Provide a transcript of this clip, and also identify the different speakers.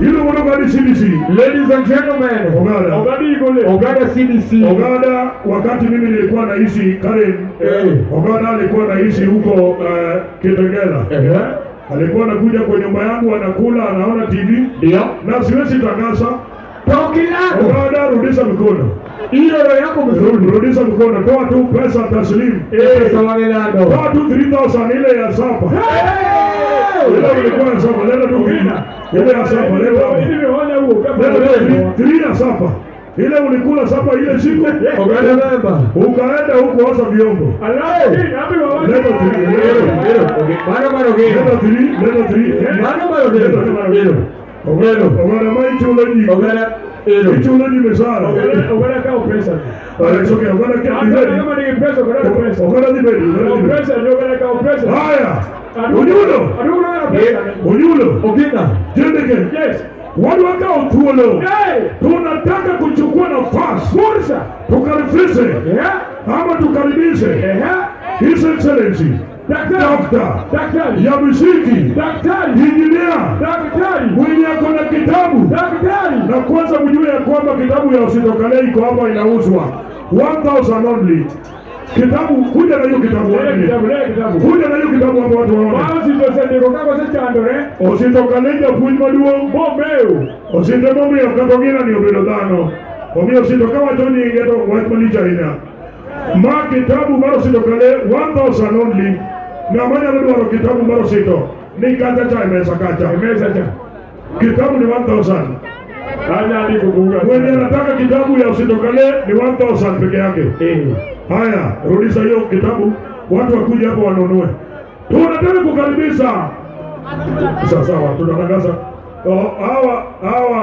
Speaker 1: Iluongo ni Ogada CBC.
Speaker 2: Ladies and gentlemen,
Speaker 1: Ogada.
Speaker 2: Ogada CBC.
Speaker 1: Ogada, wakati mimi nilikuwa naishi Karen, Ogada alikuwa naishi huko Kitengela. Alikuwa anakuja kwa nyumba yangu, anakula, anaona TV na siwezi tangaza.
Speaker 2: Tokilado.
Speaker 1: Ogada, rudisha mkono.
Speaker 2: Hiyo roho yako mzuri.
Speaker 1: Rudisha mkono, toa tu pesa taslimu.
Speaker 2: Pesa wangelado.
Speaker 1: Toa tu 3000 ile ya supper. Ile ulikuwa ya supper, leta tu ile ya supper, leta hapa. Leta tu three ya supper. Ile ulikula supper ile siku
Speaker 2: Ogada baba.
Speaker 1: Ukaenda huko osha vyombo. Leta three, leta three.
Speaker 2: Mano mano gero.
Speaker 1: Leta three, leta three.
Speaker 2: Mano mano gero.
Speaker 1: Ogada, Ogada ma ichulo ji.
Speaker 2: Ogada ero.
Speaker 1: Ichulo ji misara. Alex, okay, Ogada ke ready. Ogada di ready, Ogada di ready. Haya. Onyulo. Onyulo.
Speaker 2: Ogina.
Speaker 1: Jendeke. Wadwa thuolo. Tunataka kuchukua nafasi.
Speaker 3: Fursa.
Speaker 1: Tukaribishe ama tukaribishe His Excellency
Speaker 3: Daktari.
Speaker 1: Doctor
Speaker 3: Daktari.
Speaker 1: ya Misiki,
Speaker 3: Daktari.
Speaker 1: Engineer
Speaker 3: Daktari.
Speaker 1: mwenye ako na kitabu
Speaker 3: Daktari.
Speaker 1: Na kwanza mjue ya kwamba kitabu ya Ositokale iko hapa inauzwa 1000 only. Kitabu, kuja na hiyo kitabu
Speaker 3: Leta
Speaker 1: waone.
Speaker 3: kitabu, leta kitabu.
Speaker 1: Kuja na hiyo kitabu hapo watu waone.
Speaker 3: Basi tosendiko kako sechandore.
Speaker 1: Ositokale japuonj maduong'
Speaker 3: Bomeu.
Speaker 1: Osinde momiyo kata ogina ni obedo dhano. Omiyo Osito kawacho nyinge to wach malich ahinya. Ma kitabu mar Ositokale 1000 only. Ng'ama nyalo dwaro kitabu mar Osito ni kacha cha e mesa kacha.
Speaker 3: Mesa cha.
Speaker 1: Kitabu ni 1000.
Speaker 3: Hanya andiko buga.
Speaker 1: Mwenye anataka kitabu ya Ositokale ni 1000 peke yake. Haya, rudisha hiyo kitabu, watu wakuja hapo wanunue. Tunataka kukaribisha. Sawa sawa, tunatangaza. Oh, hawa hawa